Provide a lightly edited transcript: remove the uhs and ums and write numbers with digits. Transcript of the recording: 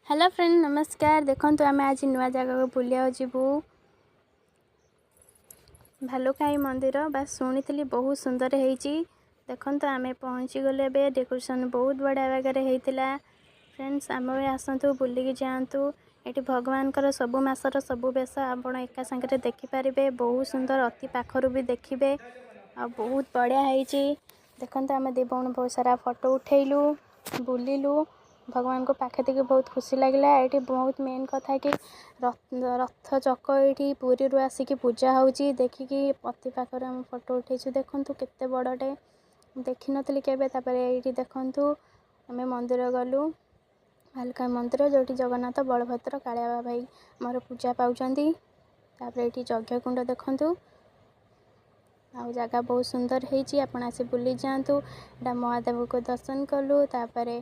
Hello friend, ନମସ୍କାର। ଦେଖନ୍ତୁ, ଆମେ ଆଜି ନୂଆ ଜାଗାକୁ ବୁଲିବାକୁ ଯିବୁ, ଭାଲୁକାଇ ମନ୍ଦିର। ବାସ୍ ଶୁଣିଥିଲି ବହୁତ ସୁନ୍ଦର ହେଇଛି। ଦେଖନ୍ତୁ, ଆମେ ପହଞ୍ଚିଗଲୁ ଏବେ। ଡେକୋରେସନ୍ ବହୁତ ବଢ଼ିଆ ବାଗରେ ହେଇଥିଲା। ଫ୍ରେଣ୍ଡସ୍, ଆମେ ବି ଆସନ୍ତୁ, ବୁଲିକି ଯାଆନ୍ତୁ। ଏଠି ଭଗବାନଙ୍କର ସବୁ ମାସର ସବୁ ବେଶ ଆପଣ ଏକା ସାଙ୍ଗରେ ଦେଖିପାରିବେ। ବହୁତ ସୁନ୍ଦର, ଅତି ପାଖରୁ ବି ଦେଖିବେ ଆଉ ବହୁତ ବଢ଼ିଆ ହେଇଛି। ଦେଖନ୍ତୁ, ଆମେ ଦୁଇ ଭଉଣୀ ବହୁତ ସାରା ଫଟୋ ଉଠେଇଲୁ, ବୁଲିଲୁ ଭଗବାନଙ୍କ ପାଖେ ଦେଖି ବହୁତ ଖୁସି ଲାଗିଲା। ଏଇଠି ବହୁତ ମେନ୍ କଥା କି ରଥ ଚକ ଏଇଠି ପୁରୀରୁ ଆସିକି ପୂଜା ହେଉଛି। ଦେଖିକି ଅତି ପାଖରେ ଆମେ ଫଟୋ ଉଠେଇଛୁ। ଦେଖନ୍ତୁ, କେତେ ବଡ଼ଟେ, ଦେଖିନଥିଲି କେବେ। ତାପରେ ଏଇଠି ଦେଖନ୍ତୁ, ଆମେ ମନ୍ଦିର ଗଲୁ, ଭାଲୁକା ମନ୍ଦିର, ଯେଉଁଠି ଜଗନ୍ନାଥ, ବଳଭଦ୍ର, କାଳିଆ ଭାଇ ଆମର ପୂଜା ପାଉଛନ୍ତି। ତାପରେ ଏଇଠି ଯଜ୍ଞକୁଣ୍ଡ ଦେଖନ୍ତୁ। ଆଉ ଜାଗା ବହୁତ ସୁନ୍ଦର ହେଇଛି, ଆପଣ ଆସି ବୁଲି ଯାଆନ୍ତୁ। ଏଇଟା ମହାଦେବକୁ ଦର୍ଶନ କଲୁ। ତାପରେ